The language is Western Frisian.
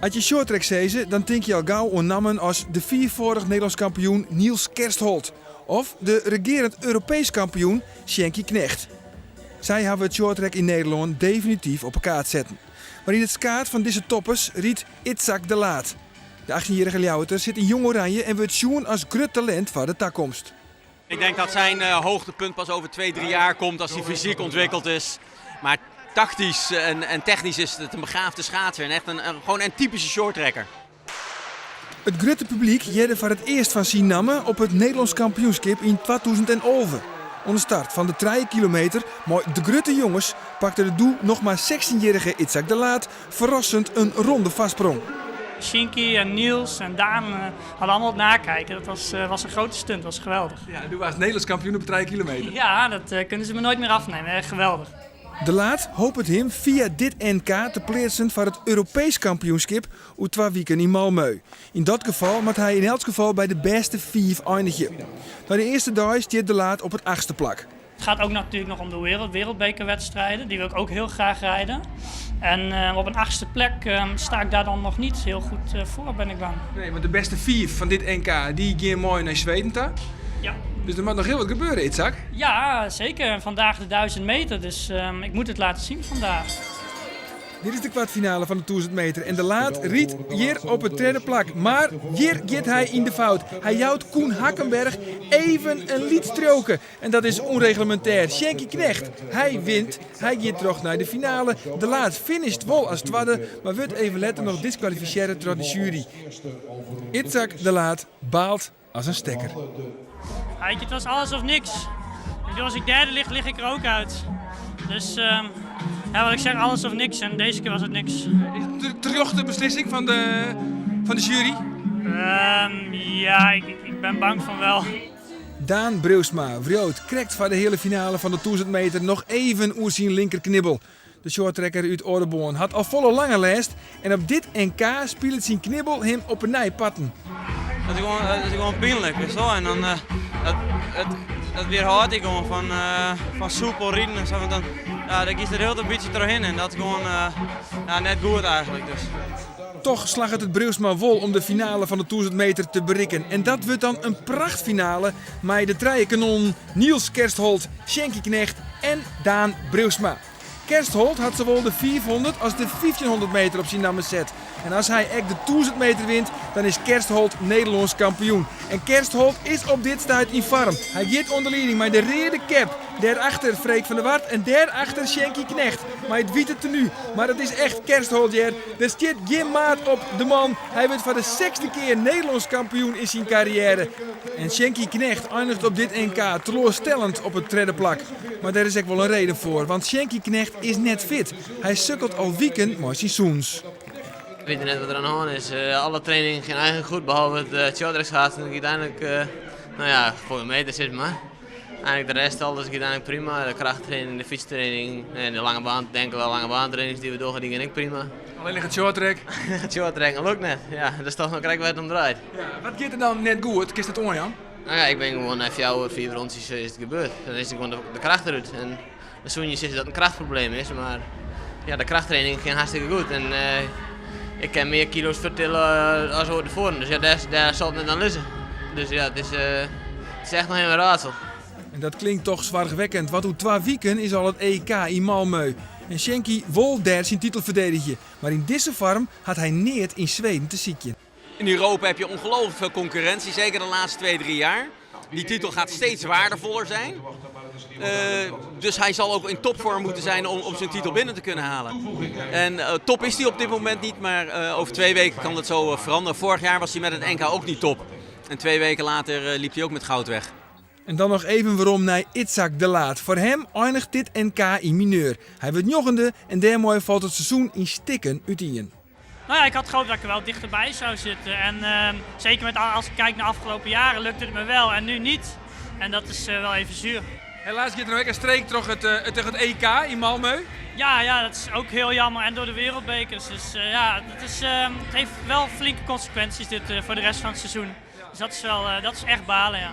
As je shorttrack sizze, dan tinke je al gau oan nammen as de fiiffâldich Nederlânsk kampioen Niels Kerstholt of de regearend Europeesk kampioen Sjinkie Knegt. Sy hawwe it shorttrack yn Nederlân definityf op 'e kaart setten. Mar yn it skaad fan dizze toppers rydt Itzhak de Laat. De achttjinjierrige Ljouwerter sit yn Jong Oranje en wurdt sjoen as grut talint foar de takomst. Ik denk dat zijn hoogtepunt pas over 2, 3 jaar komt als hij fysiek ontwikkeld is. Maar tactisch en technisch is het een begaafde schaatser. En echt gewoon een typische shorttrekker. It grutte publyk hearde foar it earst fan syn namme op it Nederlânsk kampioenskip yn 2011. Oan de start fan de 3 kilometer mei de grutte jonges pakte de doe noch mar 16-jierrige Itzhak de Laat ferrassend in ronde foarsprong. Sjinkie en Niels en Daan hadden allemaal het nakijken. Dat was een grote stunt, dat was geweldig. Ja, doe waardst Nederlânsk kampioen op 3 kilometer. Ja, dat kunnen ze me nooit meer afnemen. Echt geweldig. De Laat hopet him fia dit NK te pleatsen foar it Europeesk kampioenskip oer 2 wiken yn Malmö. Yn dat gefal moat hy yn elts gefal by de bêste fiif einigje. Nei de earste dei stiet De Laat op it achtste plak. Het gaat ook natuurlijk nog om de wereldbekerwedstrijden. Die wil ik ook heel graag rijden. En op een achtste plek sta ik daar dan nog niet heel goed voor, ben ik bang. Nee, want de bêste fiif fan dit NK dy geane mei nei Sweden ta. Ja. Dus der moat noch hiel wat gebeure, Itzhak. Ja, zeker. En vandaag de 1000 meter, dus ik moet het laten zien vandaag. Dit is de kwartfinale fan de 1000 meter. En De Laat rydt hjir op it tredde plak. Mar hjir giet hy yn de fout. Hy jout Koen Hakkenberg even in lyts triuwke. En dat is ûnreglemintêr. Sjinkie Knegt, hy wint. Hy giet troch nei de finale. De Laat finisht wol as twadde, mar wurdt even letter noch diskwalifisearre troch de sjuery. Itzhak de Laat baalt as in stekker. Weet je, het was alles of niks. Ik bedoel, als ik derde lig, lig ik er ook uit. Dus ja, wat ik zeg, alles of niks. En deze keer was het niks. Is it de terjochte beslissing fan de sjuery? Ja, ik ben bang fan wol. Daan Breeuwsma wriuwt krekt foar de heale finale fan de 1000 meter noch even oer syn linkerknibbel. De shorttrekker út Aldeboarn hat al folle langer lêst en op dit NK spilet syn knibbel him op 'e nij parten. Dat is gewoan pynlik. Sa. En dan, dat wjerhâldt dy gewoan fan soepel riden en sa. Want dan, ja, dan giest der hiel in bytsje trochhinne en dat is gewoan ja, net goed eigentlik. Dus. Dochs slagget it Breeuwsma wol om de finale fan de 1000 meter te berikken. En dat wurdt dan in prachtfinale mei de trije kanonnen Niels Kerstholt, Sjinkie Knegt en Daan Breeuwsma. Kerstholt hat sawol de 500 as de 1500 meter op syn namme set. En as hy ek de 1000 meter wint, dan is Kerstholt Nederlânsk kampioen. En Kerstholt is op dit stuit yn foarm. Hy giet oan de lieding mei de reade cap. Dêrachter Freek van der Wart en dêrachter Sjinkie Knegt. Mei it wite tenu. Mar it is echt Kerstholt hjir. Der stiet gjin maat op de man. Hy wurdt foar de sechsde kear Nederlânsk kampioen yn syn karriêre. En Sjinkie Knegt einiget op dit NK teloarstellend op it tredde plak. Mar dêr is ek wol in reden foar, want Sjinkie Knegt is net fit. Hy sukkelt al wiken mei syn sûnens. Ik wit net wat der oan de hân is. Alle trainingen gean eigentlik goed, behalve it shorttrackschaatsen. Dat giet eigentlik, no ja, foar in meter sis mar. Eigentlik de rest, alles giet eigentlik prima. De krachttraining, de fytstraining en de lange baan, inkelde lange baantrainings dy't we dogge, dy geane ek prima. Allinnich it shorttrack? It shorttracken lukt net. Ja, dat is dochs noch krekt wêr't it om draait. Ja, wat giet der dan net goed? Kinst it oanjaan? No ja, ik bin gewoan nei fjouwer, fiif rûntsjes is it gebeurd. Dan is it gewoan de kracht derút. En dan soene je sizze dat it in krachtprobleem is, mar ja, de krachttraining giet hartstikke goed. En ik kin mear kilo's fertille as oait tefoaren. Dus ja, dêr sil it net oan lizze. Dus ja, it is echt noch in raadsel. En dat klinkt dochs soarchwekkend, want oer 2 wiken is al it EK yn Malmö. En Sjinkie wol dêr syn titel ferdedigje. Mar yn dizze foarm hat hy neat yn Sweden te sykjen. In Europa heb je ongelooflijk veel concurrentie, zeker de laatste 2, 3 jaar. Die titel gaat steeds waardevoller zijn. Dus hij zal ook in topvorm moeten zijn om zijn titel binnen te kunnen halen. En top is hij op dit moment niet, maar over 2 weken kan dat zo veranderen. Vorig jaar was hij met het NK ook niet top. En 2 weken later liep hij ook met goud weg. En dan noch even werom nei Itzhak de Laat. Foar him einiget dit NK yn mineur. Hy wurdt njoggende en dêrmei falt it seizoen yn stikken útien. Nou ja, ik had gehoopt dat ik er wel dichterbij zou zitten. En zeker als ik kijk naar de afgelopen jaren lukte het me wel en nu niet. En dat is wel even zuur. Helaas giet der noch ek in streek troch it EK yn Malmö. Ja, dat is ook heel jammer. En door de wereldbekers. Dus ja, het heeft wel flinke consequenties dit voor de rest van het seizoen. Dus dat is echt balen, ja.